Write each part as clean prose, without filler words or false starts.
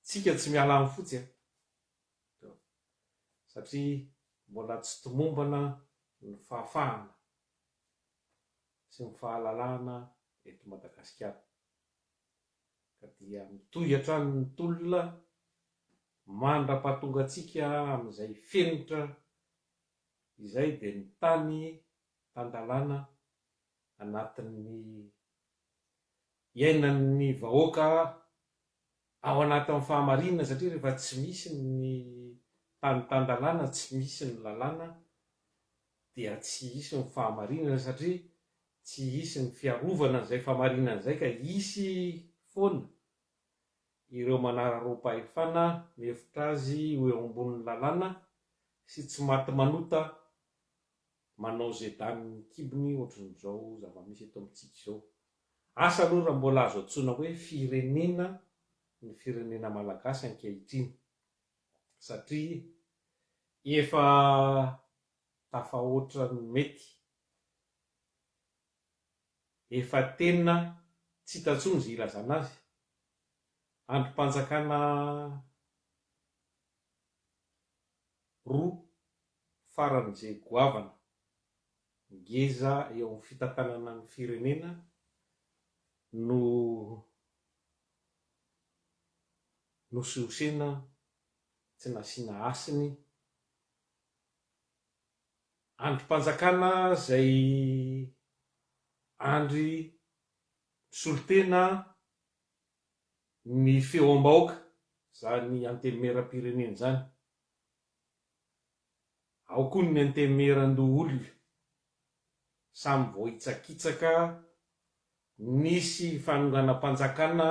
Tsika tsy miala amin'ny fotsy a! Satria mbola tsy tomombana ny fahafahana sy ny fahalalahana eto Madagasikara. Ka dia mitohy hatrany ny tolona mandra-pahatonga antsika amin'izay fenitra izay dia ny tany tan-dalàna anatin'ny iainan'ny vahoaka ao anatin'ny fahamarinana satria rehefa tsy misy ny tany tan-dalàna, tsy misy ny lalàna dia tsy hisy ny fahamarinana satria tsy hisy ny fiarovana an'izay fahamarinana izay ka hisy foana ireo manararaom-pahefana mihevitra azy ho eo ambonin'ny lalàna sy tsy maty manota manao ze danin'ny kibony ohatran'izao zava-misy eto amintsika izao. Asa aloha raha mbola azo antsoina hoe firenena ny firenena malagasy ankehitriny satria efa tafahoatra ny mety, efa tena tsy hita intsony ze ilazana azy, andrim-panjakana roa faran'izay goavana, ngeza eo amin'ny fitantanana ny firenena no nosihosena tsy nasiana hasiny, andrim-panjakana izay andry misolo tena ny feom-bahoaka izany Antenimierampirenena izany. Ao koa ny Antenimierandoholona, samy voahitsakitsaka, nisy fanonganam-panjakana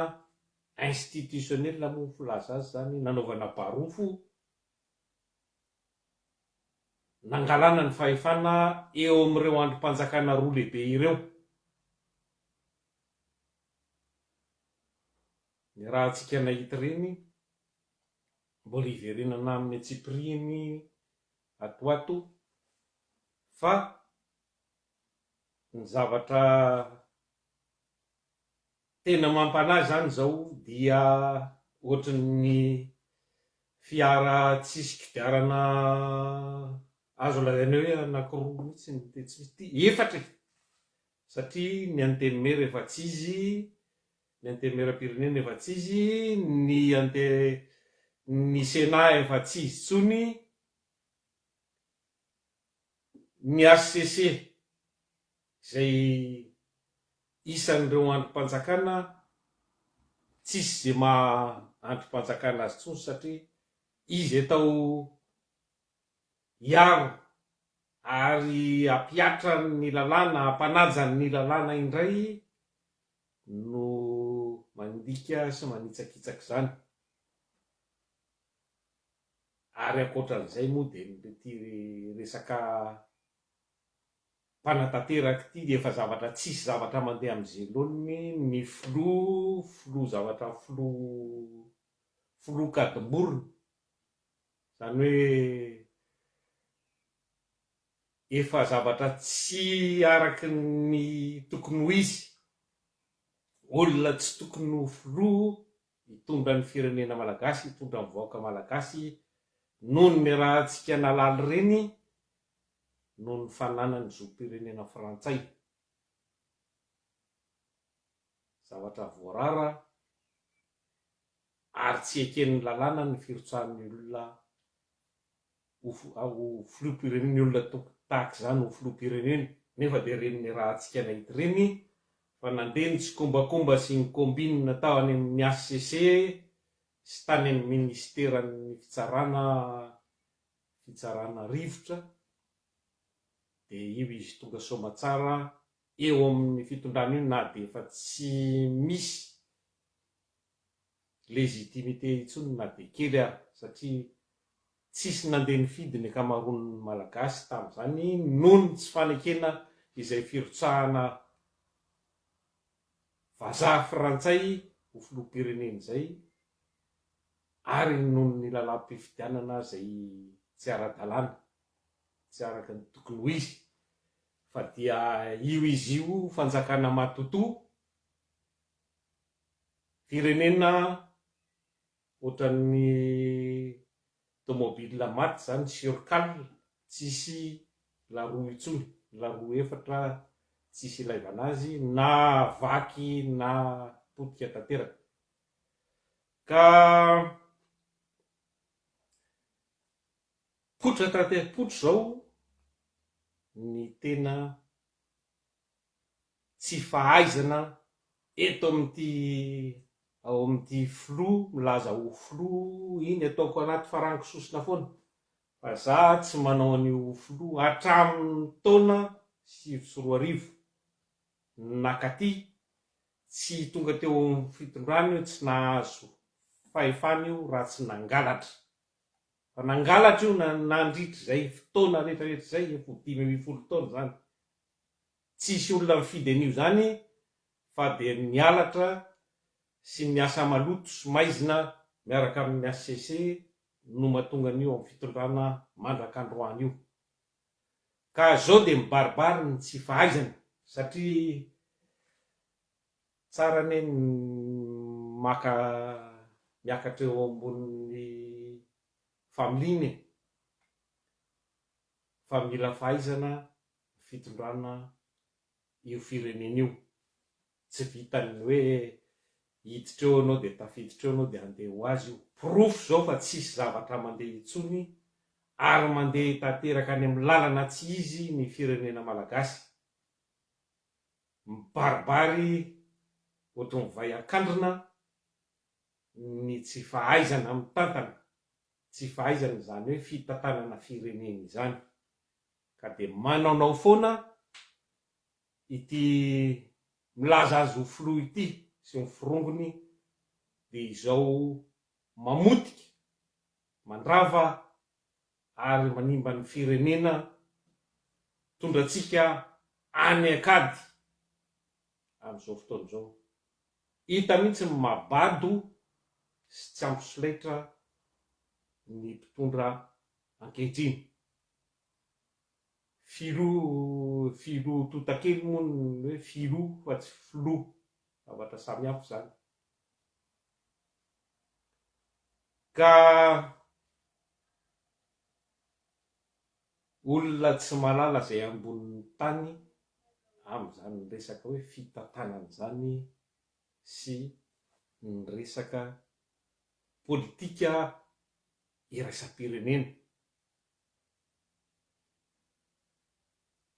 institutionnel moa ny filaza azy izany, nanaovana barofo, nangalana ny fahefana eo amin'ireo andrim-panjakana roa lehibe ireo. Ny rahantsika nahita ireny, mbola hiverenana amin'ny antsipirihiny ato ho ato fa ny zavatra tena mampanahy izany izao dia ohatran'ny fiara tsisy kodiarana azo lazaina hoe anankiroa mihitsy ny tsy misy, efatra e! Satria ny Antenimiera efa tsy izy, ny Antenimierampirenena efa tsy izy, ny ante ny Sénat efa tsy izy intsony, ny HCC izay isan'ireo andrim-panjakana tsisy izay maha andrim-panjakana azy intsony satria izy atao hiaro ary hampihatra ny lalàna, hampanaja ny lalàna indray no mandika sy manitsakitsaka izany. Ary ankoatran'izay moa dia ity resaka mpanatanteraka ity dia efa zavatra tsisy zavatra mandeha amin'izay laoniny ny filoha, filoha zavatra filoha, filoha kadim-borona. Izany hoe efa zavatra tsy araka ny tokony ho izy, olona tsy tokony ho filoha hitondra ny firenena malagasy, hitondra ny vahoaka malagasy noho ny niarahantsika nalaly ireny noho ny fananany zom-pirenena frantsay. Zavatra voarara ary tsy eken'ny lalàna ny firotsahan'ny olona ho ho filoham-pirenena, ny olona tahaka izany ho filoham-pirenena, nefa dia ireny niarahantsika nahita ireny fa nandeha nitsikombakomba sy ni-combine tao any amin'ny HCC sy tany amin'ny ministeran'ny fitsarana fitsarana rivotra dia io izy tonga soamatsara eo amin'ny fitondrana io na dia efa tsy misy légitimité intsony na dia kely ara satria tsisy nandeha nifidy ny ankamaroan'ny Malagasy tamin'izany noho ny tsy fanekena izay firotsahana vazaha frantsay ho filoham-pirenena izay ary noho ny lalàm-pifidianana izay tsy ara-dalàna, tsy araka ny tokony ho izy fa dia io izy io fanjakana matotoa. Firenena Ohatran'ny tomobile maty zany sur cale, tsisy la roue intsony, la roue efatra tsisy ilaivana azy na vaky na potika tanteraka. Ka potra tante- potra izao ny tena tsy fahaizana eto amin'ity ao amin'ity filoha milaza ho filoha iny ataoko anaty farango sosona foana fa za tsy manao an'io ho filoha hatramin'ny taona 2009 nakaty tsy tonga teo amin'ny fitondrana io tsy nahazo fahefana io raha tsy nangalatra fa nangalatra io nandritra izay fotoana rehetra rehetra izay efa ho 15 taona izany Tsisy olona mifidy an'io zany fa dia ny halatra sy ny asa maloto sy maizina miaraka amin'ny HCC no mahatonga an'io amin'ny fitondrana mandrak'androany io. Ka zao dia mibaribary ny tsy fahaizana satria tsara anie ny maka miakatra eo ambonin'ny familiana e! Fa mila fahaizana fitondrana io firenena io. Tsy vitan'ny hoe hiditra eo ianao dia tafiditra eo ianao dia handeha ho azy io. Porofo izao fa tsisy zavatra mandeha intsony ary mandeha tanteraka any amin'ny lalana tsy izy ny firenena malagasy. Mibaribary ohatry ny vay an-kandrina ny tsy fahaizana mitantana, tsy fahaizana izany hoe fitantanana firenena izany. Ka dia manaonao foana ity milaza azy ho filoha ity sy ny forongony dia izao mamotika, mandrava ary manimba ny firenena mitondra antsika any an-kady amin'izao fotoana izao. Hita mihitsy ny maha bado sy tsy ampy solaitra ny mpitondra ankehitriny. Filoha, filoha tontakely moa ny hoe filoha fa tsy filoha, zavatra samy hafa izany. Ka olona tsy mahalala izay ambonin'ny tany amin'izany resaka hoe fitantanana izany sy ny resaka politika iraisam-pirenena.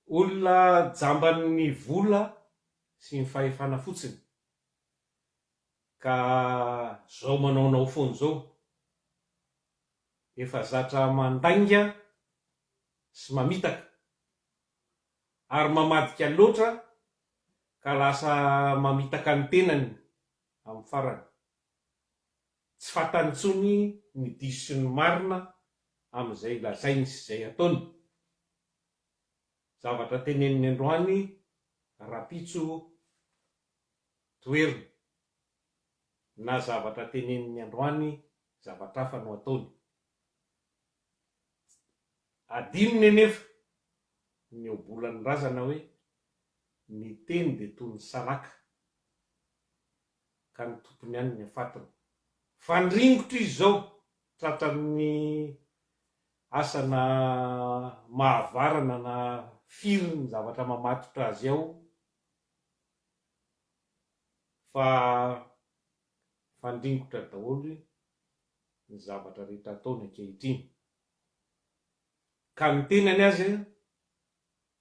Olona jamban'ny vola sy ny fahefana fotsiny ka zao manaonao foana zao. Efa zatra mandainga sy mamitaka ary mamadika loatra ka lasa mamitaka ny tenany amin'ny farany. Tsy fantany intsony ny diso sy ny marina amin'izay lazainy sy izay ataony. Zavatra teneniny androany, rahampitso toheriny. Na zavatra teneniny androany, zavatra hafa no ataony. Adinony anefa ny ohabolan'ny razana hoe ny teny dia toy ny salaka. ka ny tompony ihany ny afatiny. Fandringotra izy izao, tratran'ny asa na mahavarana na firy ny zavatra mamatotra azy ao fa fandringotra daholo ny zavatra rehetra ataony ankehitriny. Ka ny tenany aza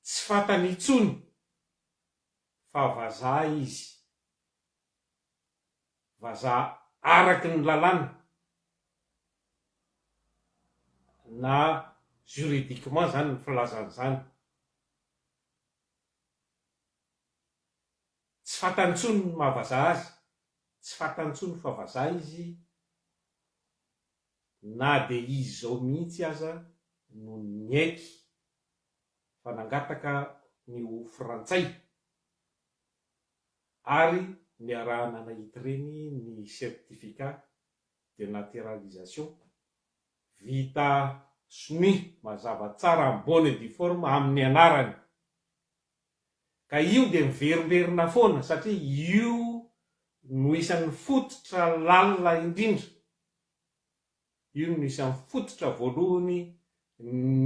tsy fantany intsony fa vazaha izy. Vazaha araky ny lalàna na juridiquement zany ny filazana izany. Tsy fantany intsony ny maha vazaha azy, tsy fantany intsony fa vazaha izy na dia izy izao mihitsy aza no niaiky fa nangataka ny ho frantsay ary niarahana nahita ireny ny certificat de naturalisation vita sonia mazava tsara en bonne et due forme amin'ny anarany. Ka io dia miverimberina foana satria io no isan'ny fototra lalina indrindra. Io no isan'ny fototra voalohany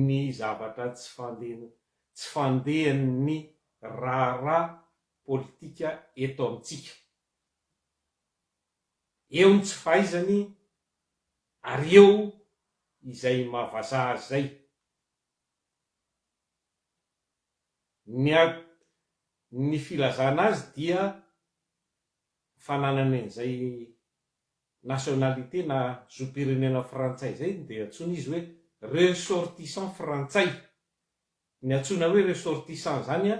ny zavatra tsy tsy fandehan'ny raharaha politika eto amintsika. Eo ny tsy fahaizany ary eo izay maha vazaha azy izay. Ny ny filazana azy dia fananany an'izay nationalité na zom-pirenena frantsay izay dia antsoina izy hoe ressortissant frantsay. Ny antsoina hoe ressortissant izany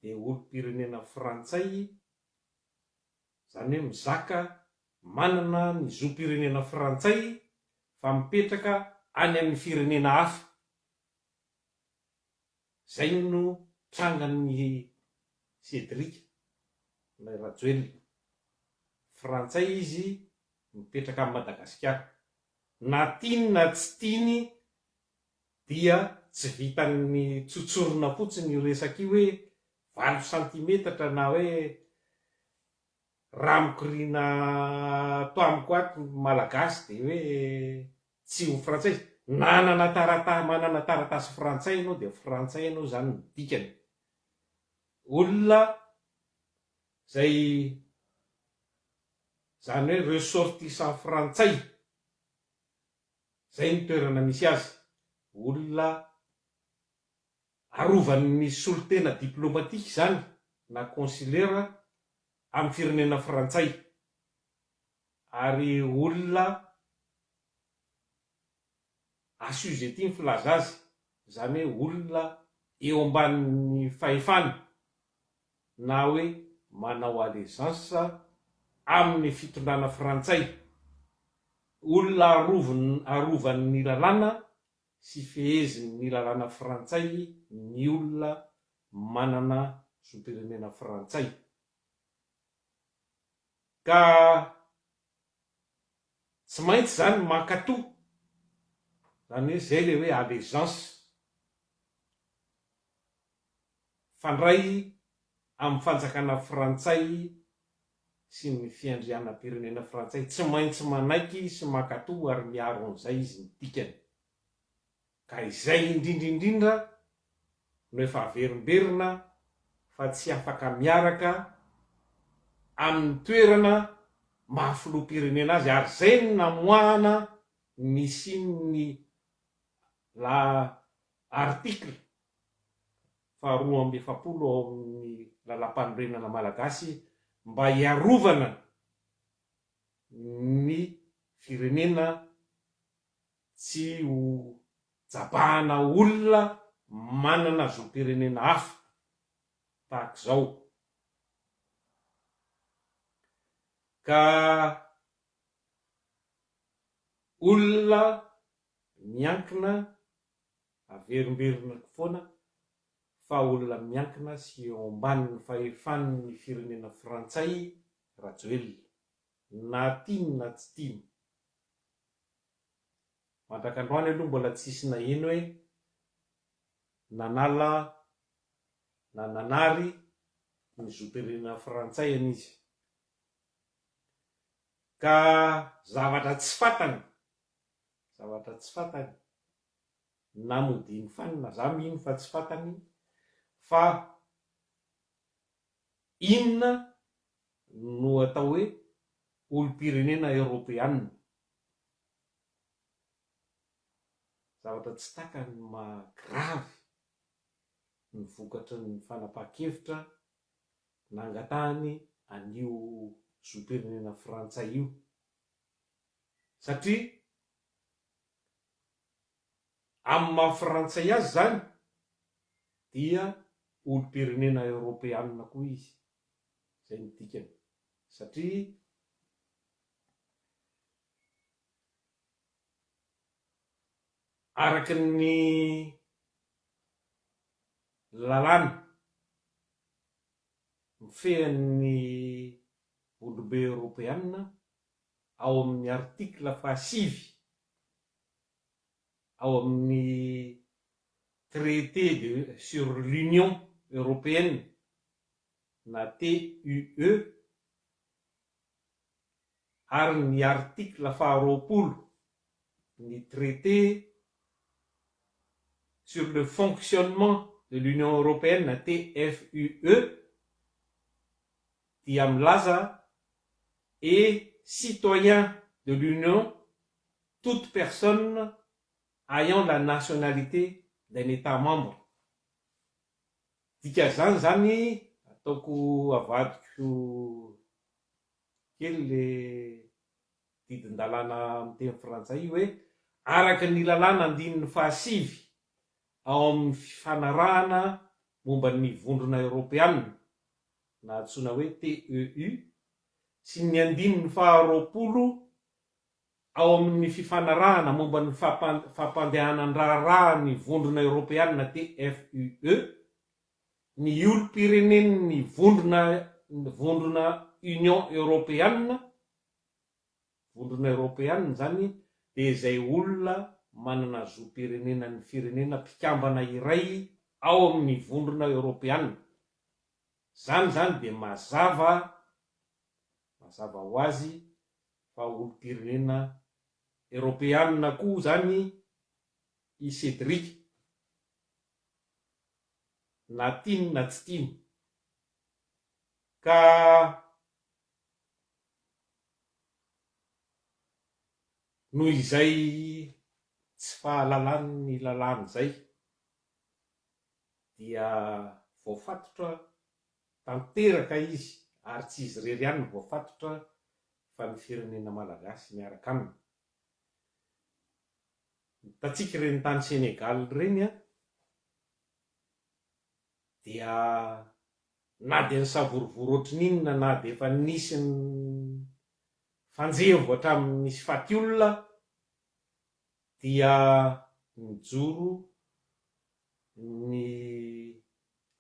dia olom-pirenena frantsay, izany hoe mizaka manana ny zom-pirenena frantsay fa mipetraka any amin'ny firenena hafa. Zay no trangan'i Cédric ilay Rajoelina. Frantsay izy mipetraka any Madagasikara. Na tiany na tsy tiany dia tsy vitan'ny tsotsorina fotsiny io resaka io hoe valo santimetatra na hoe Raha mikoriana ato amiko ato ny Malagasy dia hoe tsy ho frantsay izy. Nanana tarata manana taratasy frantsay ianao dia frantsay ianao izany no dikany. Olona izay izany hoe ressortissant frantsay, izay ny toerana misy azy. Olona Arovan'ny solontena diplomatika izany na consulaire amin'ny firenena frantsay ary olona assujetti ny filaza azy, izany hoe olona eo ambanin'ny fahefana na hoe manao allégeance amin'ny fitondrana frantsay, olona arovan'ny lalàna sy fehezin'ny lalàna frantsay ny olona manana zom-pirenena frantsay. Ka tsy maintsy izany mankato, izany hoe izay ilay hoe allégeance, mifandray amin'ny fanjakana frantsay sy ny fiandrianam-pirenena frantsay, tsy maintsy manaiky sy mankato ary miaro an'izay izy ny dikany. Ka izay indrindra indrindra no efa averimberina fa tsy afaka miaraka amin'ny toerana maha filoham-pirenena azy ary izay no namoahana ny nisian'ny la article faha 42 ao amin'ny lalàmpanorenana malagasy mba hiarovana ny firenena tsy ho jabahana olona manana zom-pirenena hafa tahaka izao. Ka olona miankina Averimberinako foana fa olona miankina sy eo ambanin'ny fahefan'ny firenena frantsay Rajoelina, na tiany na tsy tiany. Mandrak'androany aloha mbola tsisy naheno hoe nanala na nanary ny zom-pirenena frantsay anie izy. Ka zavatra tsy fantany, zavatra tsy fantany na modiany fanina, za mino fa tsy fantany fa inona no atao hoe olom-pirenena eoropeanina. Zavatra tsy takany ny maha gravy ny vokatry ny fanapahan-kevitra nangatahany an'io zom-pirenena frantsay io satria Amin'ny maha frantsay azy izany dia olom-pirenena eoropeanina koa izy. Izay no dikany. Satria araka ny lalàna mifehy ny vondrombe eoropeanina ao amin'ny article fahasivy ao amin'ny Traité de sur l'Union Européenne na TUE ary ny article faha 20. Ny Traité sur le fonctionnement de l'Union européenne, TFUE, dia milaza est citoyen de l'Union toute personne ayant la nationalité d'un État membre. Dikan'izany izany, ataoko avadiko kely le didin-dalàna amin'ny teny frantsay io hoe, araka ny lalàna andininy fahasivy ao amin'ny fifanarahana momba ny Vondrona Eoropeana na antsoina hoe TEU sy ny andininy faharoapolo ao amin' ny fifanarahana momba ny fampandehanan-draharaha ny Vondrona Eoropeana, TFUE, ny olom-pirenen' ny vondrona vondrona Union Eoropeana, Vondrona Eoropeana izany dia izay olona manana zom-pirenenan' ny firenena mpikambana iray ao amin' ny Vondrona Eoropeana. Izany izany dia mazava mazava ho azy fa olom-pirenena Eoropeanina koa izany i Cédric, na tiany na tsy tiany. Ka noho izay tsy fahalalany ny lalàna izay dia voafatotra tanteraka izy ary tsy izy irery ihany no voafatotra fa ny firenena malagasy miaraka aminy. Hitantsika ireny tany Sénégal ireny an, dia na dia nisavorovoro ohatry ny inona na dia efa nisy nifanjevo hatramin'ny nisy faty olona dia nijoro ny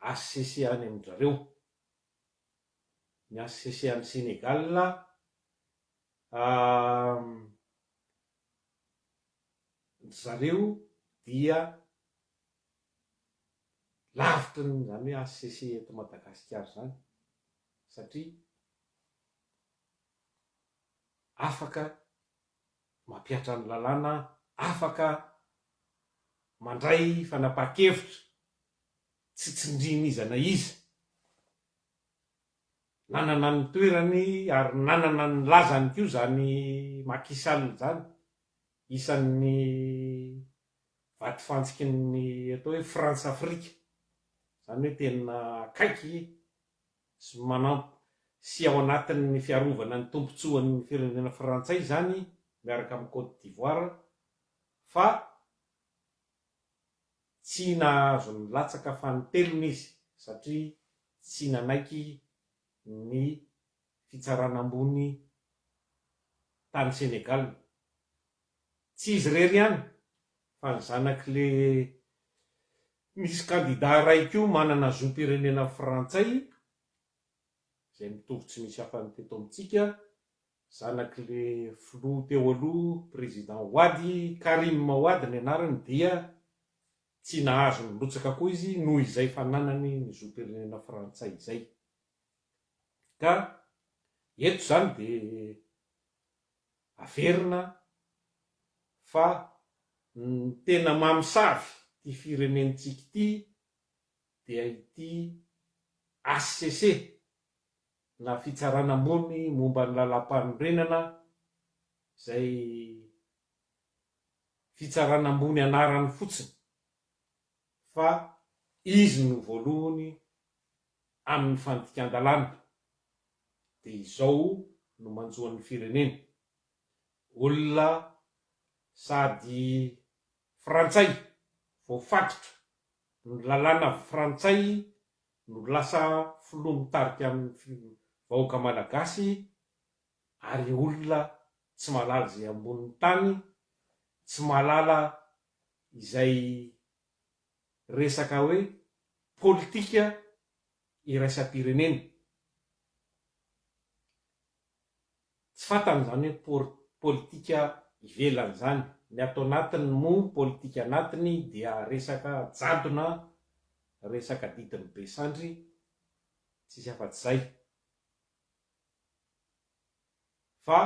HCC any amin-dRareo. Ny HCC any Sénégal ry zareo dia lavitry ny izany hoe HCC eto Madagasikara izany satria afaka mampihatra ny lalàna, afaka mandray fanapahan-kevitra tsy tsindrian'iza na iza. Nanana ny toerany ary nanana ny lazany koa izany Macky Sall izany, isan'ny vatofantsiky ny atao hoe Frantsa-Afrika, izany hoe tena akaiky sy manampy sy ao anatin'ny fiarovana ny tombontsoan'ny firenena frantsay izany miaraka amin'i Côte d'Ivoire fa tsy nahazo nilatsaka fanintelony izy satria tsy nanaiky ny fitsarana ambony tany Sénégal. Tsy izy irery ihany fa ny zanak'le misy kandida iray koa manana zom-pirenena frantsay izay mitovy tsy misy hafa ny teto amintsika, zanak'le filoha teo aloha président Wade, Karim Wade ny anarany dia tsy nahazo nirotsaka koa izy noho izay fananany ny zom-pirenena frantsay izay. Ka eto izany dia averina fa ny tena mamosavy ity firenentsika ity dia ity HCC na Fitsarana Ambony momba ny Lalàmpanorenana izay fitsarana ambony anarany fotsiny fa izy no voalohany amin'ny fandikan-dalàna dia izao no manjo an'ny firenena. Olona sady frantsay voafatotra ny lalàna frantsay no lasa filoha mitarika ny vahoaka malagasy ary olona tsy mahalala izay ambonin'ny tany, tsy mahalala izay resaka hoe politika iraisam-pirenena. Tsy fantany izany hoe politika ivelany izany. Ny ato anatiny moa, politika anatiny dia resaka jadona, resaka didin'ny be sandry, tsisy afa-tsy izay. Fa.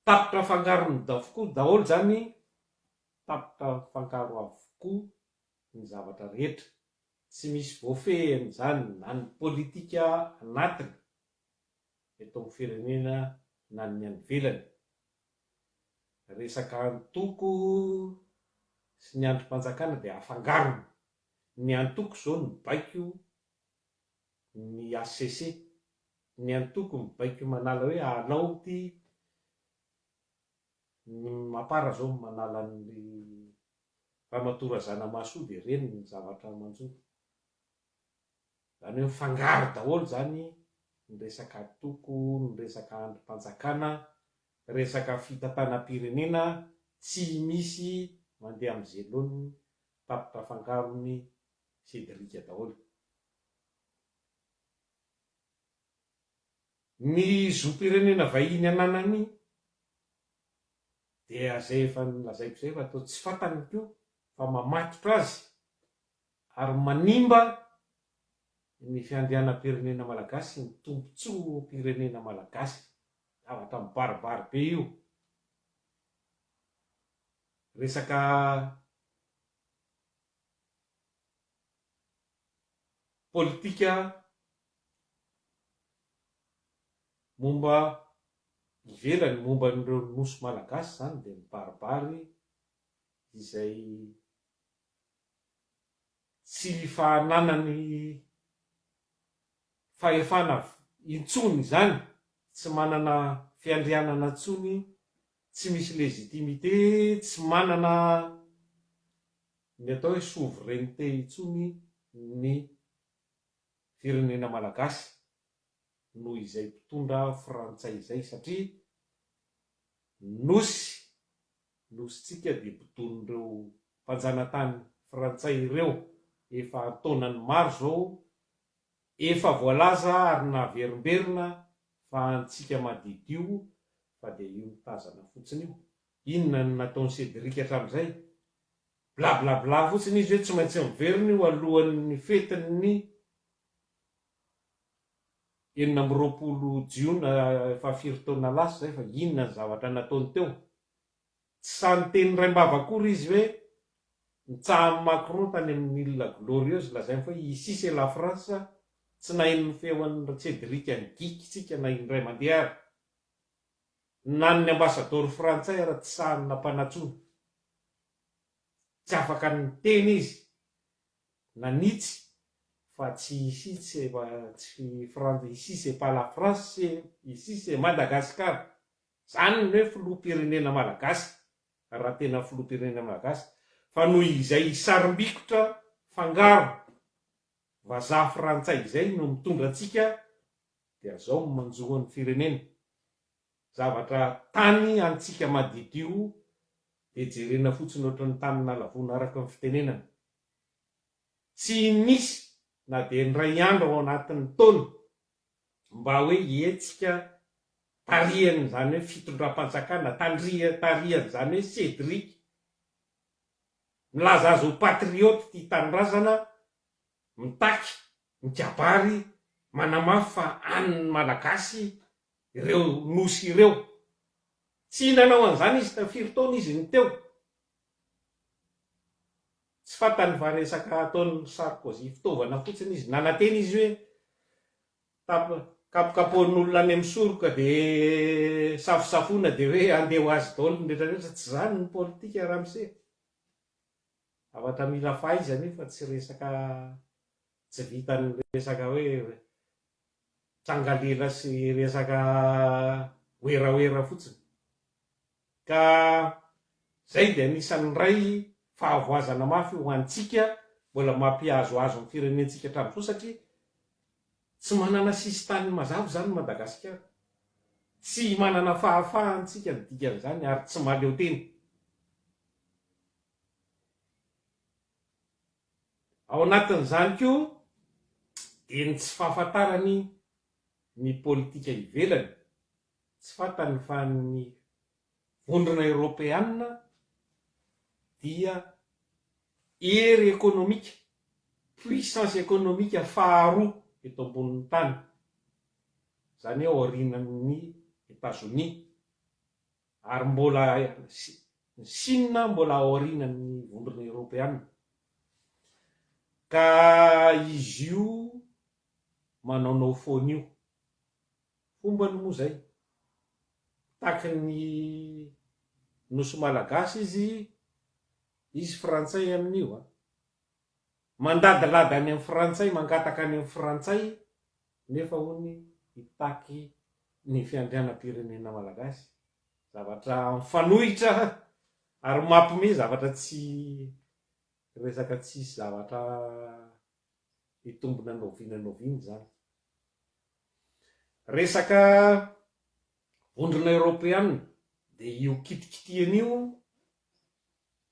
Tapitra afangarony davokoa daholo izany, tapitra afangaro avokoa ny zavatra rehetra. Tsy misy voafehiny izany na ny politika anatiny eto amin'ny firenena na ny any ivelany. Resaka antoko sy ny andrim-panjakana dia afangarony. Ny antoko izao no mibaiko ny HCC. Ny antoko mibaiko manala hoe alao ity, ny mapar izao manala an'i Ramatoa Razanamahasoa dia ireny ny zavatra manjo. Izany hoe mifangaro daholo izany ny resaka antoko, ny resaka andrim-panjakana, resaka fitantanam-pirenena, tsy misy mandeha amin'izay laoniny, tapitra afangarony Cédric daholo. Ny zom-pirenena vahiny ananany dia izay efa nolazaiko izay fa toa tsy fantany koa fa mamatotra azy ary manimba ny fiandrianam-pirenena malagasy, ny tombontsoam-pirenena malagasy. Zavatra mibaribary be io. Resaka politika momba ivelany, momba an'ireo nosy malagasy izany dia mibaribary izay tsy fananany fahefana intsony izany, tsy manana fiandrianana intsony, tsy misy légitimité, tsy manana ny atao hoe souveraineté intsony ny firenena malagasy noho izay mpitondra frantsay izay satria nosy Nosintsika dia bodoin'ireo mpanjanatany frantsay ireo efa an-taonany maro izao, efa voalaza ary naverimberina fa antsika madidio fa dia io mitazana fotsiny io. Inona no nataon'i Cédric hatramin'izay? Blablabla fotsiny izy hoe tsy maintsy miverina io alohan'ny fetin'ny 26 jiona efa firy taona lasa izay fa inona ny zavatra nataony teo? Tsy sahy niteny indraimbava akory izy hoe nitsahan'i Macron tany amin'ny Ile Glorieuse lazainy fa hoe ici c'est la France, tsy naheno ny feo an'i Cédric nigiky tsika na indray mandeha ary. Na ny ambasadaoro frantsay ara tsy sahy nampanantsoina. Tsy afaka niteny izy nanitsy fa tsy ici tsy tsy France ici c'est pas la France c'est ici c'est Madagascar zany ny hoe filoham-pirenena malagasy raha tena filoham-pirenena malagasy fa noho izay sarim-bikotra fangaro vazaha frantsay izay no mitondra antsika dia zao ny manjo an'ny firenena zavatra tany antsika madidio dia jerena fotsiny ohatran'ny tany nalavona araka ny fitenenana Tsy nisy na dia indray andro ao anatin'ny taona mba hoe hetsika tarihan'izany hoe fitondram-panjakana, tarihan'izany hoe Cédric milaza azy ho patriote tia tanindrazana, mitaky, mikabary, manamafy fa an'ny Malagasy ireo nosy ireo. Tsy nanao an'izany izy ta firy taona izy no teo. Tsy fantany fa resaka ataon'i Sarkozy fitaovana fotsiny izy. Nanantena izy hoe tap kapokapohan'olona any amin'ny soroka dia safosafoina dia hoe handeha ho azy daholo ny rehetra rehetra. Tsy izany ny politika ramose. Zavatra mila fahaizana io fa tsy resaka tsy vitan'ny resaka hoe trangalela sy resaka werawera fotsiny. Ka zay dia anisan'ny iray fahavoazana mafy ho antsika mbola mampihazohazo ny firenentsika hatramin'izao satria tsy manana sisintany mazava izany Madagasikara. Tsy manana fahafahana tsika ny dikan'izany ary tsy mahaleo tena. Ao anatin'izany koa dia ny tsy fahafantarany ny politika ivelany Tsy fantany fa ny Vondrona Eoropeana dia hery ekonomika, puissance économique faharoa eto ambonin'ny tany, izany hoe aorianan'ny Etazonia. Ary mbola ny Chine mbola aorianan'ny vondrona eoropeana. Ka izy io manaonao foana io. Fombany moa izay. Mitaky ny Nosy Malagasy izy, izy frantsay amin'io an. Mandadilady any amin'ny frantsay, mangataka any amin'ny frantsay nefa hono hitaky ny fiandrianam-pirenena malagasy. Zavatra mifanohitra ary mampime zavatra tsy resaka tsisy zavatra hitombina n'oviana n'oviana izany. Resaka vondrona eoropeana dia io kitikitihana io,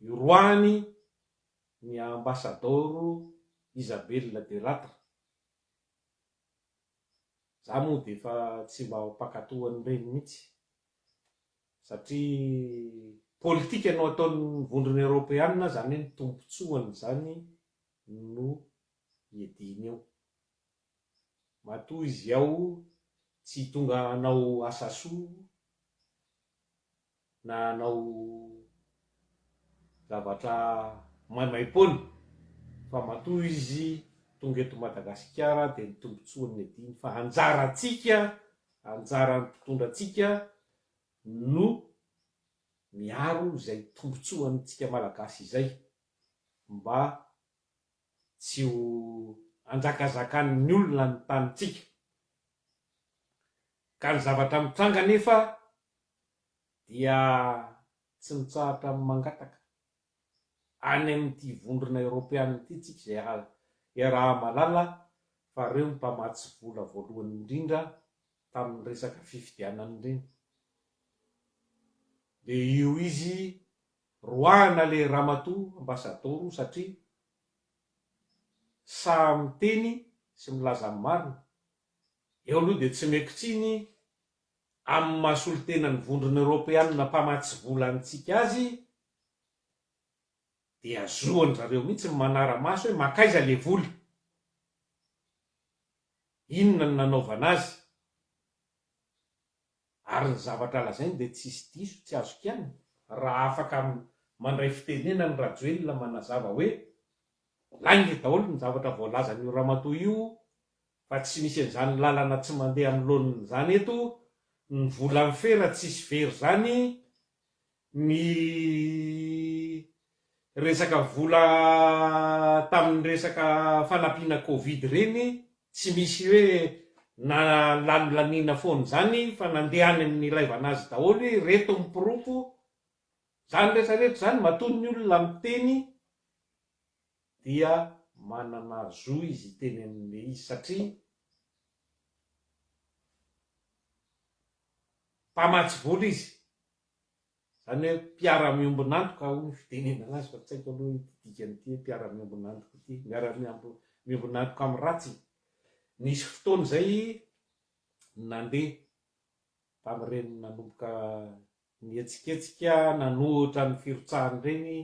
io roahiny ny ambasadaoro Isabelle Delattre. Za moa dia efa tsy mba mpankatò an'ireny mihitsy satria politika no ataon'ny vondrona eoropeana, izany hoe ny tombontsoany izany no iadiany eo. Matoa izy ao tsy tonga hanao asa soa na hanao zavatra maimaimpoana fa matoa izy tonga eto Madagasikara dia ny tombotsoany ny adiny fa anjarantsika, anjaran'ny mpitondra antsika no miaro izay tombotsoantsika Malagasy izay mba tsy ho anjakazakan'ny olona ny tanintsika. Ka ny zavatra mitranga anefa dia tsy mitsahatra ny mangataka any amin'ity vondrona eoropeana ity tsika izay iaraha-mahalala fa ireo ny mpamatsy vola voalohany indrindra tamin'ny resaka fifidianana ireny. Dia io izy roahana le ramatoa ambasadaoro satria sahy miteny sy milaza ny marina. Eo aloha dia tsy omeko tsiny amin'ny maha solontenan'ny vondrona eoropeanina mpamatsy vola antsika azy dia zoan-dry zareo mihitsy ny manara-maso hoe mankaiza le vola, inona no nanaovana azy, ary ny zavatra lazainy dia tsisy diso, tsy azo kianina, raha afaka mandray fitenenana Rajoelina manazava hoe lainga daholo ny zavatra voalazan'io ramatoa io fa tsy misy an'izany lalana tsy mandeha amin'ny laoniny izany eto, ny vola mifera tsisy very izany, ny resaka vola tamin'ny resaka fanampiana covid ireny tsy misy hoe nalanilaniana foana izany fa nandeha any amin'ny nilaivana azy daholo ireto ny porofo, izany rehetra rehetra izany matoa ny olona miteny dia manana zo izy hiteny an'ilay izy satria mpamatsy vola izy, izany hoe mpiara-miombon'antoka hoy ny fitenenana azy fa tsy haiko aloha ity dikan'ity hoe mpiara-miombon'antoka ity, miara-miombon'antoka amin'ny ratsy. Nisy fotoana izay nandeha tamin'ireny nanomboka nihetsiketsika nanohitra ny firotsahany ireny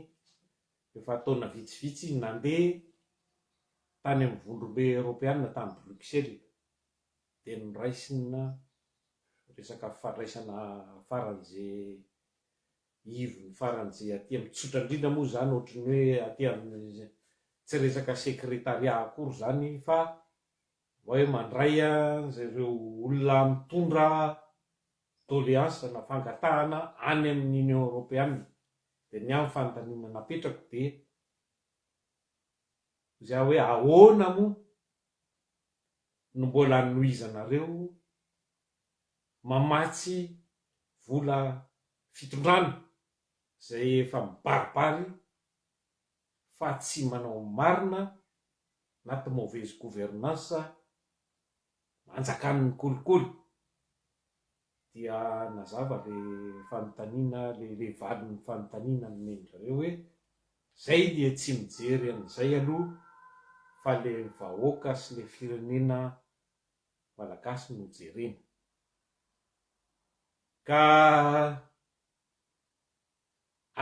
efa taona vitsivitsy nandeha tany amin'ny vondrombe eoropeana tany Bruxelles dia noraisina resaka fandraisana faran'izay ivony faran'izay aty amin'ny tsotra indrindra moa izany ohatran'ny hoe aty amin'ny tsy resaka secrétariat akory izany fa hoe mandray an'ireo olona mitondra doléance na fangatahana any amin'ny Union Europeana dia ny ahy ny fanontaniana napetrako dia izay hoe ahoana moa no mbola anohizanareo mamatsy vola fitondrana izay efa mibaribary fa tsy manao marina anaty mauvaise gouvernance anjakan'ny kolikoly dia nazava le fanontaniana le le valin'ny fanontaniana nomen-dry zareo hoe zay dia tsy mijery an'izay aloha fa le vahoaka sy le firenena malagasy no jerena ka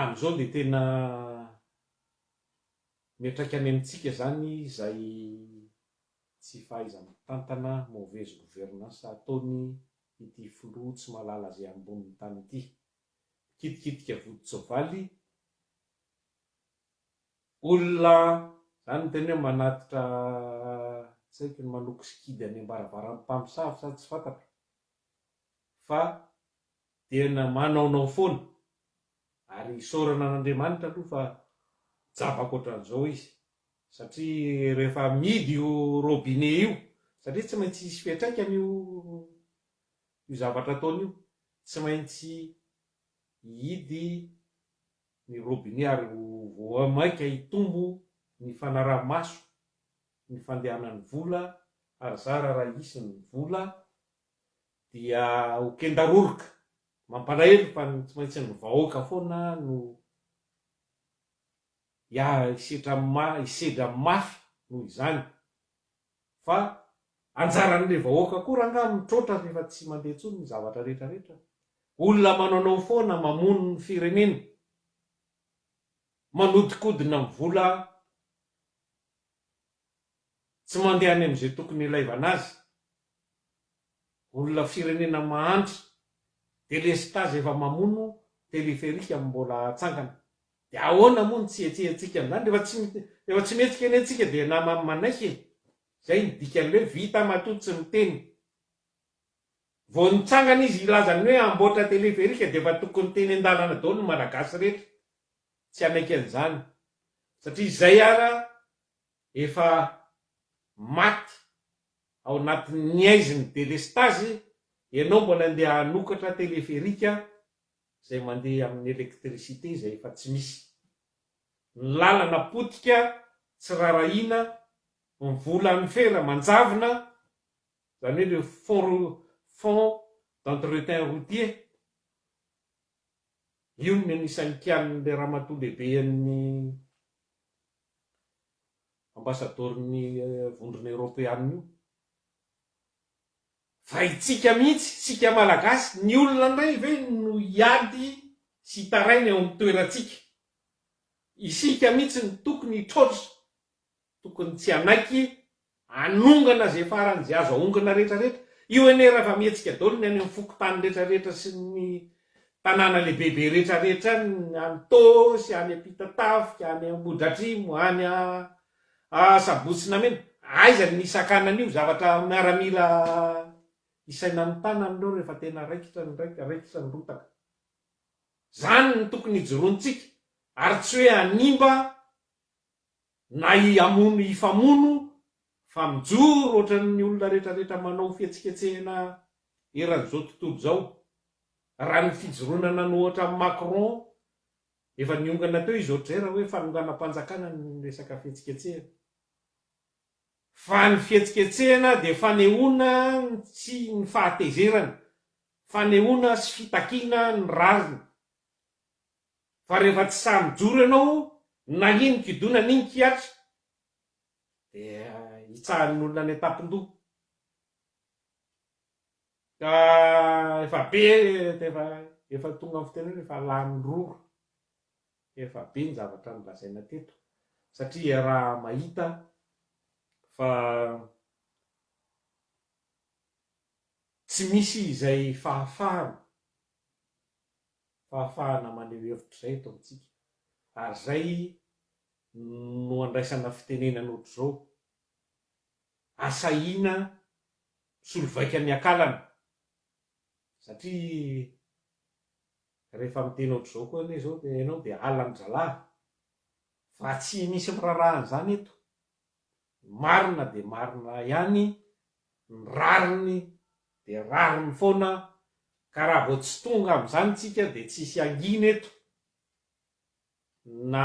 amin'izao dia tena miantraika any amintsika zany izay tsy fahaiza-mitantana, mauvaise gouvernance, ataony ity filoha tsy mahalala izay ambonin'ny tany ity. Mikitikitika vodin-tsoavaly, olona, zany no tena hoe manatitra tsy haiko ny manoko sikidy any am-baravaran'ny mpamosavy sa tsy fantatro fa tena manaonao foana ary isaorana an'Andriamanitra aloha fa jabaka ohatran'izao izy satria rehefa mihidy io robinet io satria tsy maintsy hisy fiantraikany io io zavatra ataony io, tsy maintsy hihidy ny robinet ary ho vao mainka hitombo ny fanaraha-maso ny fandehanan'ny vola ary zara raha hisy ny vola dia ho kendaroroka, mampalahelo fa ny tsy maintsy ny vahoaka foana no hisetra hisedra mafy noho izany fa anjaran'ilay vahoaka koa rangaha mitroatra rehefa tsy mandeha intsony ny zavatra rehetra rehetra. Olona manaonao foana mamono ny firenena, manodikodina ny vola tsy mandeha any amin'izay tokony ilaivana azy. Olona firenena mahantra, delestazy efa mamono, teleferika mbola atsangana. Dia ahoana moa no tsy hihetsehantsika amin'izany? Rehefa tsy rehefa tsy mihetsika anie tsika dia naman'ny manaiky e! Izay ny dikan'ny hoe vita matoa tsy miteny. Vao nitsangana izy hilaza ny hoe hamboatra teleferika dia efa tokony teny an-dalana daholo ny Malagasy rehetra tsy hanaiky an'izany satria izay ara efa maty ao anatin'ny haizin'ny delestazy ianao mbola andeha hanokatra teleferika izay mandeha amin'ny électricité izay efa tsy misy. Ny lalana potika tsy rarahiana, ny vola any fera manjavona, izany hoe le fonds fonds d'entretien routier, io no anisan'ny kianin'ilay ramatoa lehiben'ny ambasadaoron'ny vondrona eoropeanina io. Fa itsika mihitsy, isika Malagasy, ny olona indray ve no hiady sy hitaraina eo amin'ny toerantsika? Isika mihitsy no tokony hitroatra, tokony tsy hanaiky hanongana izay faran'izay azo ahongana rehetra rehetra. Io anie raha efa mihetsika daholo ny any amin'ny fokontany rehetra rehetra sy ny tanàna lehibebe rehetra rehetra any, any Itaosy, any Ampitatafika, any Ambohidratrimo, any Sabotsy Namena, aiza ny nisakana an'io zavatra miaramila isaina amin'ny tanana ireo rehefa tena raikitra ny raikitra ny rotaka. Zany no tokony hijoroantsika ary tsy hoe hanimba na hamono hifamono fa mijoro ohatran'ny olona rehetra rehetra manao fihetsiketsehana eran'izao tontolo izao. Raha ny fijoroana nanohatra an'i Macron Efa niongana teo izy ohatr'izay raha hoe fanonganam-panjakana ny resaka fihetsiketsehana. Fa ny fihetsiketsehana dia fanehoana ny tsy ny fahatezerana, fanehoana sy fitakiana ny rariny. Fa rehefa tsy sahy mijoro ianao na iny kidona n'iny kihatra dia hitsahan'ny olona any an-tampon-doha. Ka efa be efa efa tonga amin'ny fitenenana efa lany rora. Efa be ny zavatra nolazaina teto satria iaraha mahita fa tsy misy izay fahafahana fahafahana maneho hevitra izay eto amintsika ary izay no andraisana fitenenana ohatr'izao. Asahiana misolo vaika ny akalana satria rehefa miteny ohatr'izao koa anie izao dia ianao dia halan-dRzalahy fa tsy misy miraharaha an'izany eto. Ny marina dia marina ihany, ny rariny dia rariny foana ka raha vao tsy tonga amin'izany tsika dia tsisy hangina eto na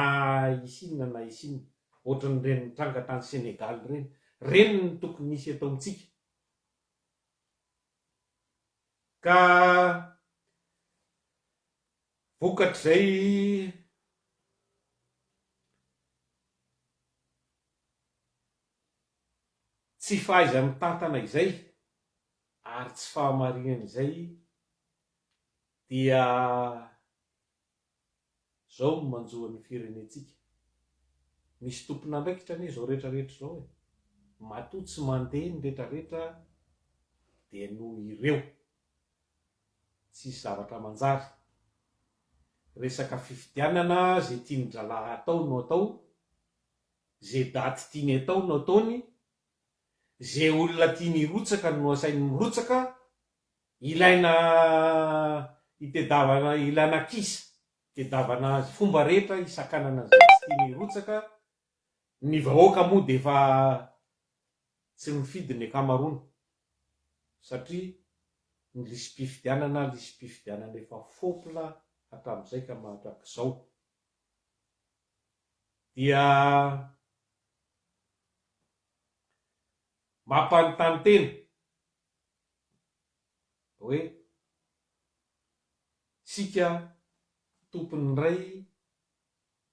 hisy inona na hisy inona. Ohatran'ireny nitranga tany Sénégal ireny. Ireny no tokony hisy eto amintsika. Ka vokatr'izay tsy fahaiza-mitantana izay ary tsy fahamarinana izay dia izao no manjo an'ny firenentsika. Misy tompon'andraikitra anie izao rehetra rehetra izao e. Matoa tsy mandeha ny rehetra rehetra dia noho ireo. Tsisy zavatra manjary. Resaka fifidianana ze tian-dralahy atao no atao, ze daty tiany atao no ataony, ze olona tiany hirotsaka no asainy mirotsaka, ilaina itedavana ilana kisa, itedavana azy fomba rehetra hisakanana an'izay tsy tiany hirotsaka, ny vahoaka moa dia efa tsy mifidy ny ankamaroany satria ny lisi-pifidianana lisi-pifidianana efa fôpla hatramin'izay ka mandrakizao dia mampanontany tena hoe tsika tompony indray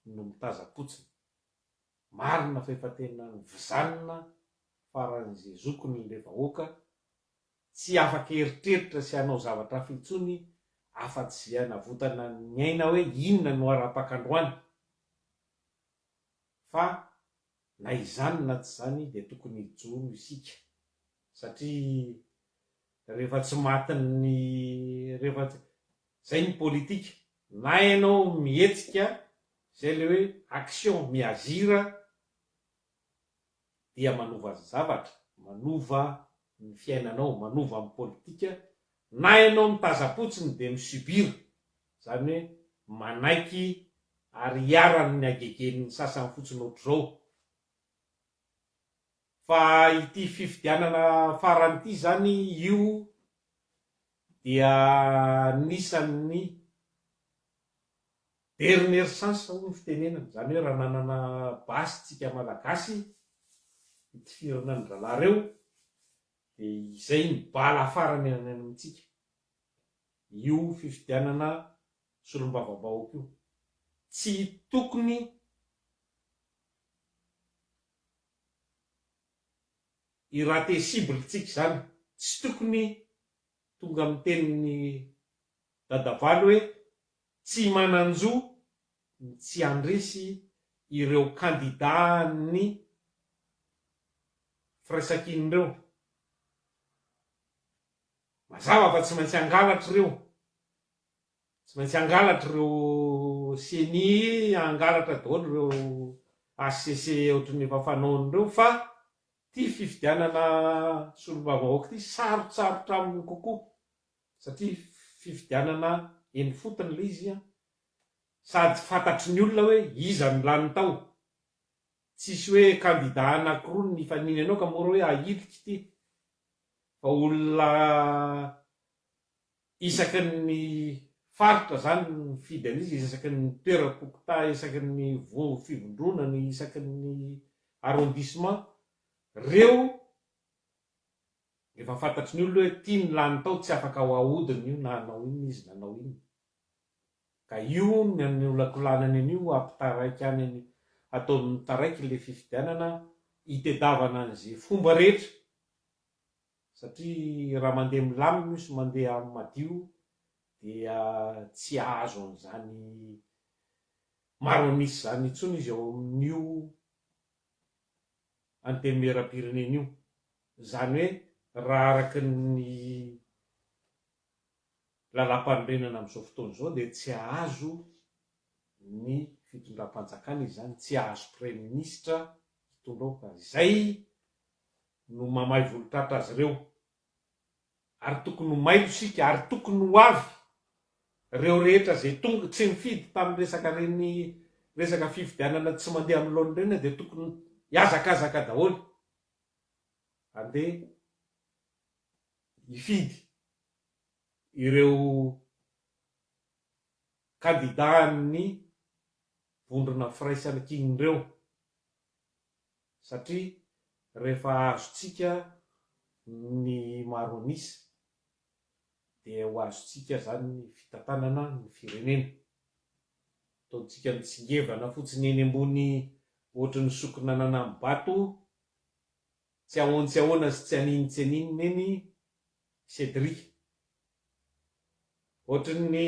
no mitazam-potsiny. Marina fa efa tena nivizanina faran'izay zokiny ilay vahoaka, tsy afaka hieritreritra sy hanao zavatra hafa intsony afa-tsy izay hanavotana ny aina hoe inona no arapaka androany. Fa na izany na tsy izany dia tokony hijoro isika satria rehefa tsy matin'ny rehefa Zay ny politika, na ianao mihetsika, zay le hoe action, mi-agir dia manova zavatra, manova ny fiainanao, manova ny politika, na ianao mitazam-potsiny dia mi-subir, zany hoe manaiky ary iharan'ny hagegen'ny sasany fotsiny ohatr'izao. Fa ity fifidianana farany ity zany io dia anisan'ny dernière chance hoy ny fitenenana, izany hoe raha nanana basy tsika Malagasy hitifirana an-dry zalahy ireo dia izay ny bala farany any amintsika, io fifidianana solombavambahoaka io. Tsy tokony hi-rater cible tsika izany, tsy tokony tonga amin'ny tenin'i Dadavaly hoe tsy manan-jo ny tsy handresy ireo kandida-n'ny firaisankina ireo. Mazava fa tsy maintsy hangalatra ireo. Tsy maintsy hangalatra ireo ceni, hangalatra daholo ireo HCC ohatran'ny efa fanaony ireo fa ity fifidianana solombavambahoaka ity sarotsarotra aminy kokoa satria fifidianana eny ifotony ilay izy an, sady fantatry ny olona hoe iza no lany tao, tsisy hoe kandida anakiroa no nifaninana eo ka mora hoe ahilika ity fa olona Isaky ny faritra zany ny mifidy an'izy, isaky ny toeram-pokontany, isaky ny fivondronana, isaky ny arrondissement, reo efa fantatry ny olona hoe ty ny lany tao tsy afaka ho ahodina io na hanao inona izy na hanao inona. Ka io ny anolakolanany an'io hampitaraiky any ataony mitaraiky le fifidianana hitedavana an'ze fomba rehetra Satria raha mandeha milamina io sy mandeha madio dia tsy hahazo an'izany maro an'isa izany intsony izy ao amin'io Antenimierampirenena io. Izany hoe raha araka ny lalàmpanorenana amin'izao fotoana izao dia tsy hahazo ny fitondram-panjakana izy izany, tsy hahazo praiminisitra hitondra ao ka izay no mamay volon-tratra azy ireo ary tokony ho mailo isika ary tokony ho avy ireo rehetra izay tonga tsy nifidy tamin'ny resaka ireny resaka fifidianana tsy mandeha amin'ny laoniny ireny dia tokony hihazakazaka daholo handeha hifidy ireo kandida an'ny vondrona firaisankina ireo. Satria rehefa azontsika ny maro an'isa dia ho azontsika izany ny fitantanana ny firenena. Ataontsika mitsingevana fotsiny eny ambony ohatry ny sokina nanam-bato, tsy ahoan-tsy ahoana sy tsy aninon-tsy aninona eny Cédric. Ohatry ny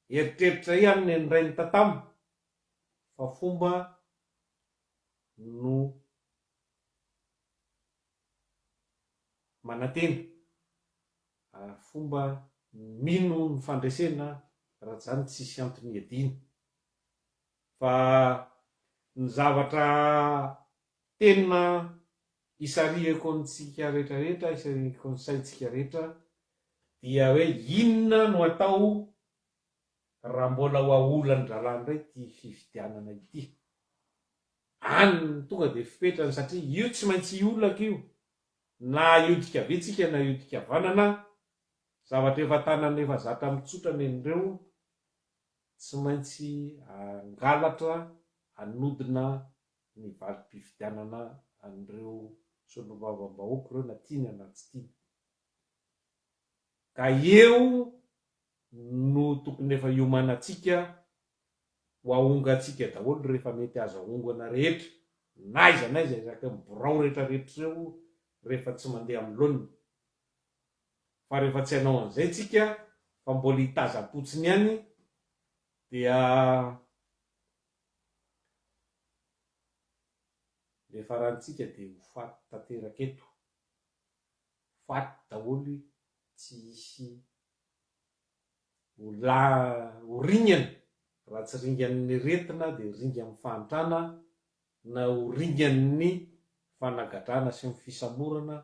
eritreritra ihany ny an'ny rain'i Tatamo fa fomba no manantena ary fomba mino ny fandresena. Raha tsy izany tsisy antony hiadiana. Fa ny zavatra tena isarihako antsika rehetra rehetra, isarihako ny saintsika rehetra dia hoe inona no atao raha mbola ho aolan-drahalahy indray ity fifidianana ity. Any no tonga dia fipetrany satria io tsy maintsy hiolaka io na hiodika havia tsika na hiodika havanana, zavatra efa tanana efa zatra mitsotra nen'ireo, tsy maintsy hangalatra hanodina ny valim-pifidianana an'ireo solombavambahoaka ireo na tiana na tsy tiana. Ka eo no tokony efa hiomanantsika ho ahongantsika daholo rehefa mety azo ahongana rehetra n'aiza n'aiza isaky ny birao rehetra rehetra ireo rehefa tsy mandeha amin'ny laoniny. Fa rehefa tsy hanao an'izay tsika fa mbola hitazam-potsiny ihany dia le farantsika dia ho faty tanteraka eto. Faty daholo tsy hisy ho la ho ringana, raha tsy ringan'ny aretina dia ringan'ny fahantrana na ho ringan'ny fanagadrana sy ny fisamborana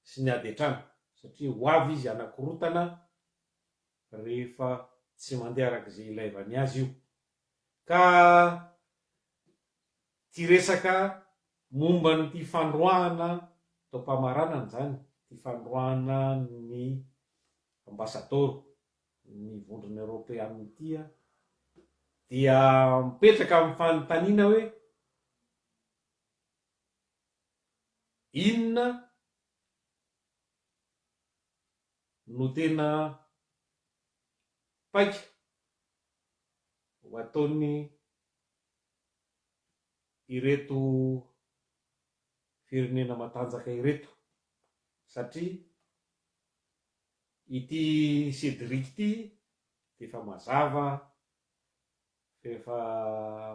sy ny ady an-trano satria ho avy izy hanakorotana rehefa tsy mandeha araka izay ilaivany azy io. Ka ity resaka momba an'ity fandroahana taom-pamaranana izany, ity fandroahana ny ambasadaoro ny Vondrona Eoropeanina ity dia mipetraka amin'ny fanontaniana hoe inona no tena paika ho ataon'ny ireto firenena matanjaka ireto satria ity Cédric ity dia efa mazava fa efa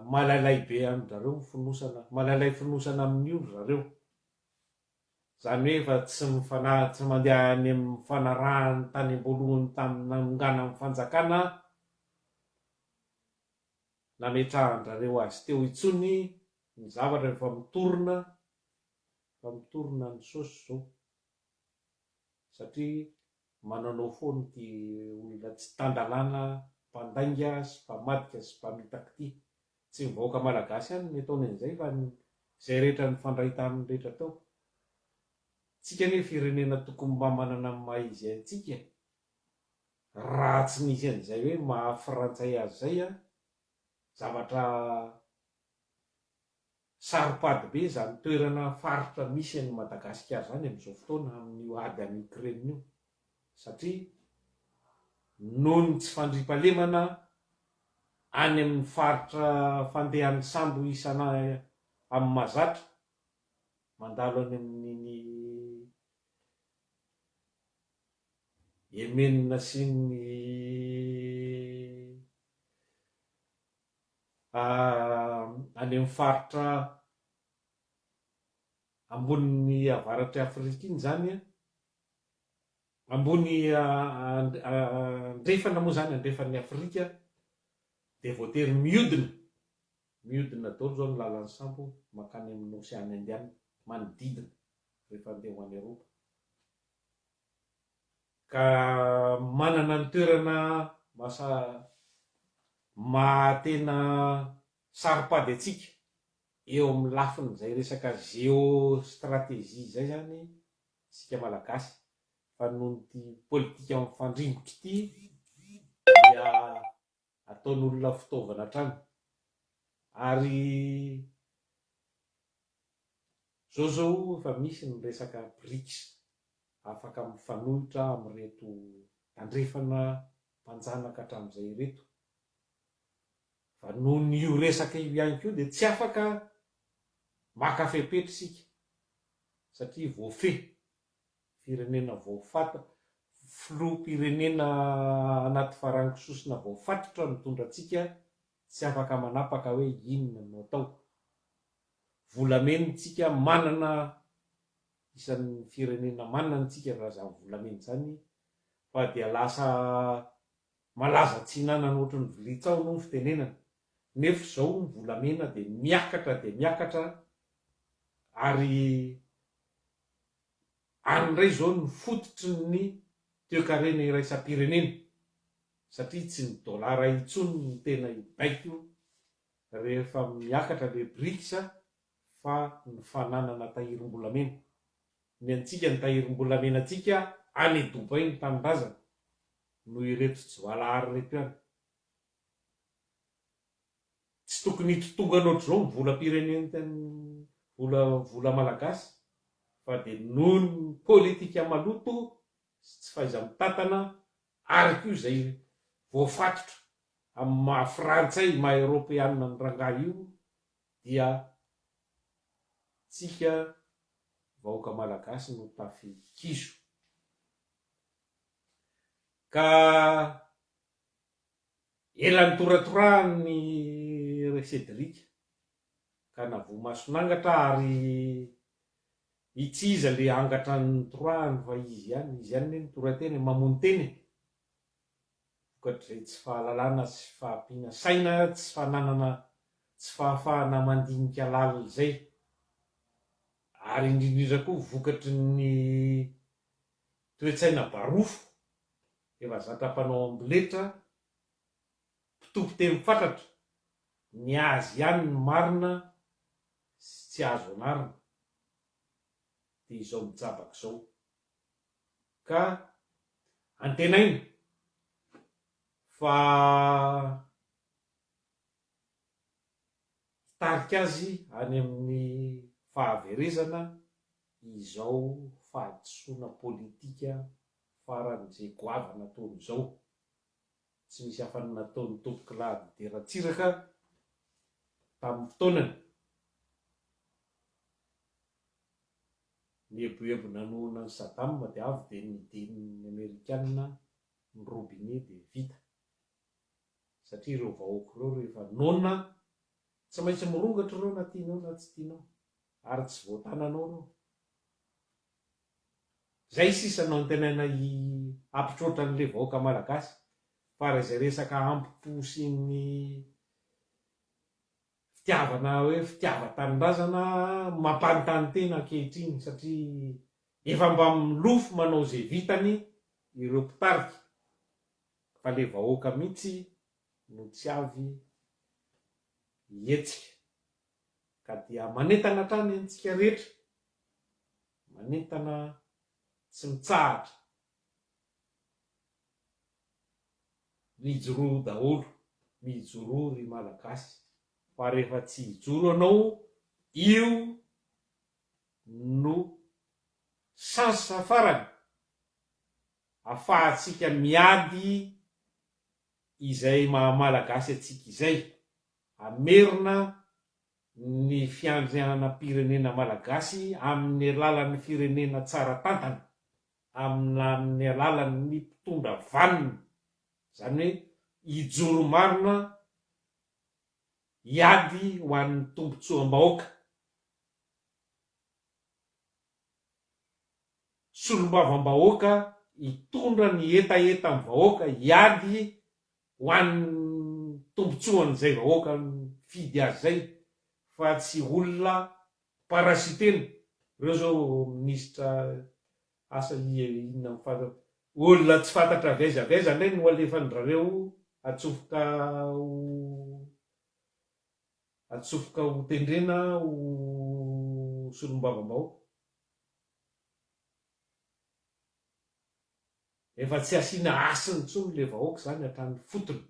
malailay be amin-dRareo ny fonosana, malailay fonosana amin'io ry zareo. Izany hoe efa tsy mifana, tsy mandeha any amin'ny fanarahany tany am-boalohany tamin'ny nanonganany fanjakana nametrahan-drareo azy teo intsony ny zavatra efa mitorina, efa mitorina ny saosy izao satria manaonao foana ity olona tsy tan-dalàna mpandainga sy mpamadika sy mpamitaka ity. Tsy ny vahoaka malagasy ihany no nataony an'izay fa izay rehetra nifandray taminy rehetra tao. Tsika anie firenena tokony mba manana ny maha izy antsika e! Raha tsy nisy an'izay hoe maha frantsay azy izay an, zavatra Saro-pady be izany toerana faritra misy an'i Madagasikara izany amin'izao fotoana amin'io ady any Ukraine io satria noho ny tsy fandriampahalemana any amin'ny faritra fandehan'ny sambo isana amin'ny mahazatra mandalo any amin'iny Yemen sy ny Any amin'ny faritra ambonin'ny avaratr'i Afrika iny izany an, ambony andrefana moa izany, andrefan'i Afrika dia voatery mihodina, mihodina daholo izao ny lalan'ny sambo mankany amin'ny Oseana Indiana, manodidina rehefa handeha ho any Eropa. Ka manana ny toerana masa maha tena saro-pady antsika eo amin'ny lafin'izay resaka géostratégie izay izany isika Malagasy fa noho ity politika mifandringotra ity dia ataon'olona fitaovana hatrany ary zao zao efa misy ny resaka Brics afaka mifanohitra amin'ireto tandrefana mpanjanaka hatramin'izay ireto fa noho ny io resaka io ihany koa dia tsy afaka maka fepetra isika satria voafehy Firenena voafat, filoham-pirenena anaty farango sosona voafatotra mitondra antsika tsy afaka manapaka hoe inona no atao. Volamena tsika manana isan'ny firenena manana tsika raha zany volamena zany fa dia lasa. Malaza tsy hinanana ohatry ny vilia tsaho aloha ny fitenenana, nefa izao ny volamena dia miakatra dia miakatra ary any indray izao ny fototry ny toekarena iraisam-pirenena satria tsy ny dolara intsony no tena hibaiko rehefa miakatra le Brics fa ny fananana tahirim-bolamena. Ny antsika ny tahirim-bolamenantsika any Dubai ny tanindrazana noho ireto jiwalahary ireto ihany. Tsy tokony hitotongana ohatr'izao ny volam-pirenena vola vola malagasy fa dia noho ny politika maloto sy tsy fahaiza-mitantana ary koa izay voafatotra amin'ny maha frantsay maha eropeanina ny rangahy io dia tsika vahoaka malagasy no tafikizo. Ka ela nitoratorahany ry Cédric ka navoa mason'angatra ary i tsy iza le angatra nitorahany fa izy ihany, izy ihany anie nitora-tena e, mamono tena e! Vokatr'izay tsy fahalalana sy fahampiana saina, tsy fananana, tsy fahafahana mandinika lalina izay ary indrindrindra koa vokatry ny toe-tsaina barofo, efa zatra mpanao amboletra, mpitompy teny fatratra, ny azy ihany ny marina sy tsy azo anarina, dia izao mijabaka izao. Ka antenaina fa hitarika azy any amin'ny fahaverezana izao fahadisoana politika faran'izay goavana ataony izao. Tsy misy hafa ny nataon'i Tompokolahy Didier Ratsiraka tamin'ny fotoanany. Nieboebo nanohana an'i Saddam dia avy dia nidin'ny Amerikana ny robinet dia vita. Satria ireo vahoaka ireo rehefa noana tsy maintsy mirongatra ireo na tianao na tsy tianao ary tsy voatananao ireo. Zay sisa no antenaina hampitroatra an'le vahoaka malagasy fa raha izay resaka ampo sy ny fitiavana hoe fitiavan-tanindrazana mampanontany tena ankehitriny satria efa mba milofo manao izay vitany ireo mpitarika fa le vahoaka mihitsy no tsy avy hihetsika ka dia manentana hatrany antsika rehetra, manentana tsy mitsahatra, mijoroa daholo, mijoroa ry Malagasy fa rehefa tsy hijoro anao io no chance farany afahantsika miady izay maha Malagasy antsika izay, hamerina ny fiandrianam-pirenena Malagasy amin'ny alalan'ny firenena tsara tantana, amin'ny alalan'ny mpitondra vanona, izany hoe hijoro marina hiady ho an'ny tombontsoam-bahoaka. Solombavambahoaka hitondra ny hetahetan'ny vahoaka hiady ho an'ny tombotsoan'izay vahoaka nifidy azy izay fa tsy olona parasitena, ireo zao minisitra asa inona olona tsy fantatra avy aiza avy aiza indray no alefan-dRareo atsofoka ho atsofoka ho tendrena ho solombavambahoaka. Efa tsy asiana hasiny intsony le vahoaka izany hatrany fotony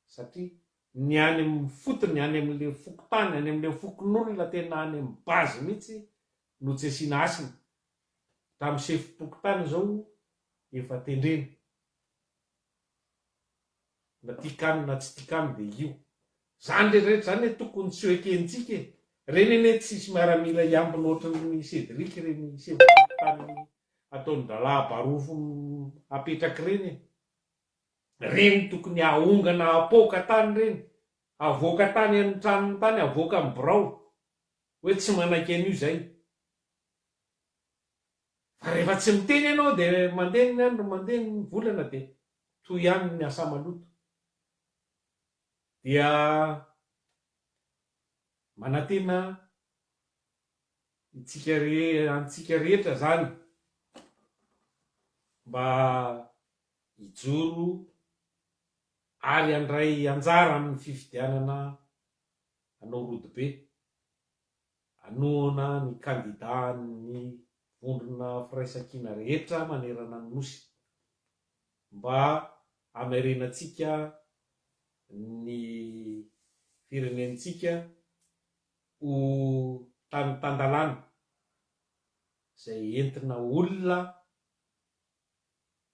satria ny any amin'ny fotony, any amin'le fokontany, any amin'le fokonolona tena any amin'ny base mihitsy no tsy asiana hasiny. Hatramin'ny sefom-pokontany izao efa tendrena. Na tian-kano na tsy tian-kano dia io. Zany rehetra rehetra zany anie tokony tsy ho ekentsika e! Reny anie tsisy miaramila hiambina ohatran'ny Cédric ireny sefom-pokontany ataon-drahalahy barofo apetraka ireny e! Reny tokony ahongana apoaka tany ireny, avoaka tany amin'ny tranony tany, avoaka amin'ny birao hoe tsy manaiky an'io izay. Fa rehefa tsy miteny ianao dia mandeha ny andro, mandeha ny volana dia. Toy ihany ny asa maloto. Dia manantena itsika rehe antsika rehetra izany mba hijoro ary handray anjara amin'ny fifidianana hanao rodobe hanohana ny kandidàn'ny vondrona firaisankina rehetra manerana ny Nosy mba hamerenantsika ny firenentsika ho tany tan-dalàna izay entina olona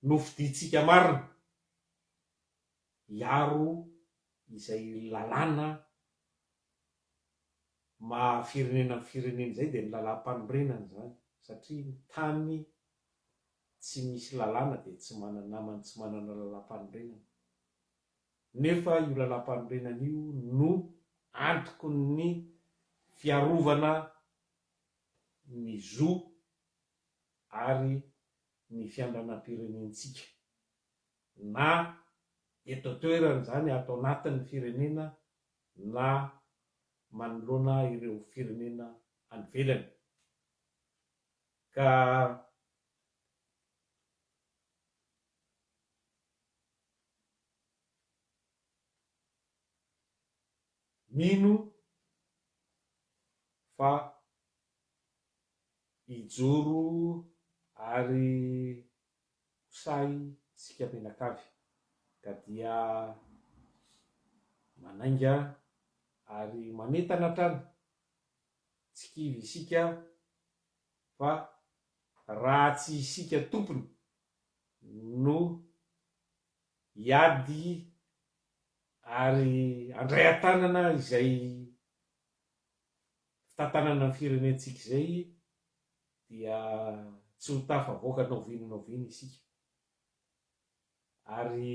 nofidintsika marina hiaro izay lalàna maha firenena ny firenena izay dia ny lalàm-panorenana izany satria ny tany tsy misy lalàna dia tsy mana-namany tsy manana lalàm-panorenana nefa io lalàm-panorenana io no antokon'ny fiarovana ny zo ary ny fiandranam-pirenentsika na eto an-toerana izany ato anatin'ny firenena na manoloana ireo firenena any ivelany ka mino fa hijoro ary ho sahy isika mianakavy ka dia manainga ary manentana hatrany, tsy kivy isika fa raha tsy isika tompony no hiady ary handray an-tanana izay fitantanana ny firenentsika izay dia tsy ho tafavoaka na oviana na oviana isika ary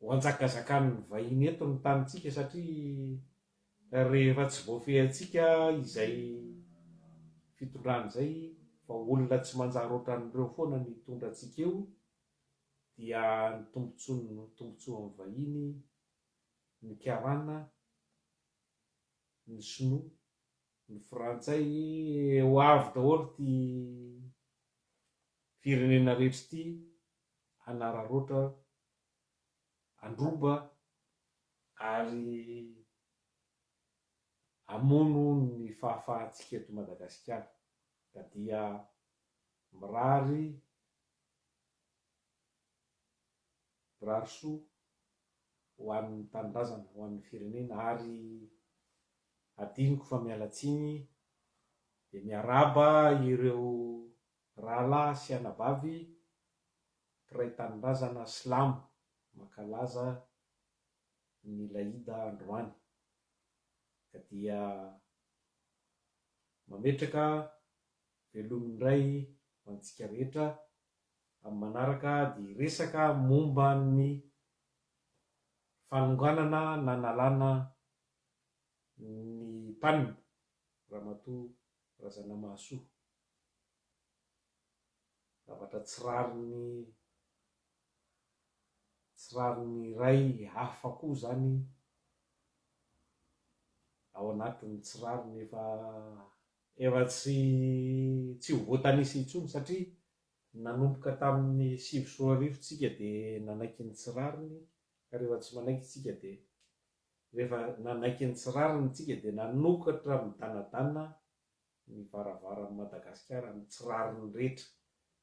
ho anjakazakan'ny vahiny eto ny tanintsika satria rehefa tsy voafehintsika izay fitondrana izay fa olona tsy manjary ohatran'ireo foana ny hitondra antsika eo dia ny tombotsoan'ny tombotsoan'ny vahiny, ny karana, ny sinoa, ny frantsay, ho avy daholo ity firenena rehetra ity hanararaotra, handroba ary hamono ny fahafahantsika eto Madagasikara ka dia mirary mirary soa ho an'ny tanindrazana, ho an'ny firenena ary adinoko fa miala tsiny dia miarahaba ireo rahalahy sy anabavy mpiray tanindrazana silamo mankalaza ny Laida androany ka dia mametraka veloma indray ho antsika rehetra amin'ny manaraka dia hiresaka momba ny fanonganana nanalana ny PAN Ramatoa Razanamahasoa. Zavatra tsy rariny tsy rariny iray hafa koa izany ao anatin'ny tsy rariny efa efa tsy tsy ho voatanisa intsony satria nanomboka tamin'ny 2009 tsika dia nanaiky ny tsy rariny ka rehefa tsy manaiky tsika dia rehefa nanaiky ny tsy rariny tsika dia nanokatra midanadana ny varavaran'i Madagasikara amin'ny tsy rariny rehetra.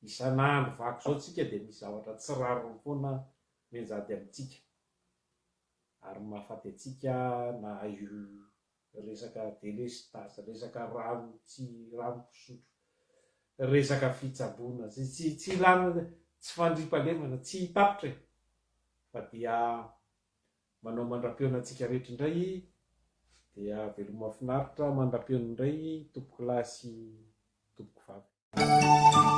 Isan'andro vaky izao tsika dia misy zavatra tsy rariny foana mianjady amintsika. Ary mahafaty antsika na io resaka delestazy, resaka rano tsy rano fisotro, resaka fitsaboana, tsy tsy tsy ilana tsy fandriampahalemana, tsy tapitra e! Fa dia Manao mandra-pihaona antsika rehetra indray dia veloma finaritra mandra-pihaona indray tompokolahy sy tompokovavy.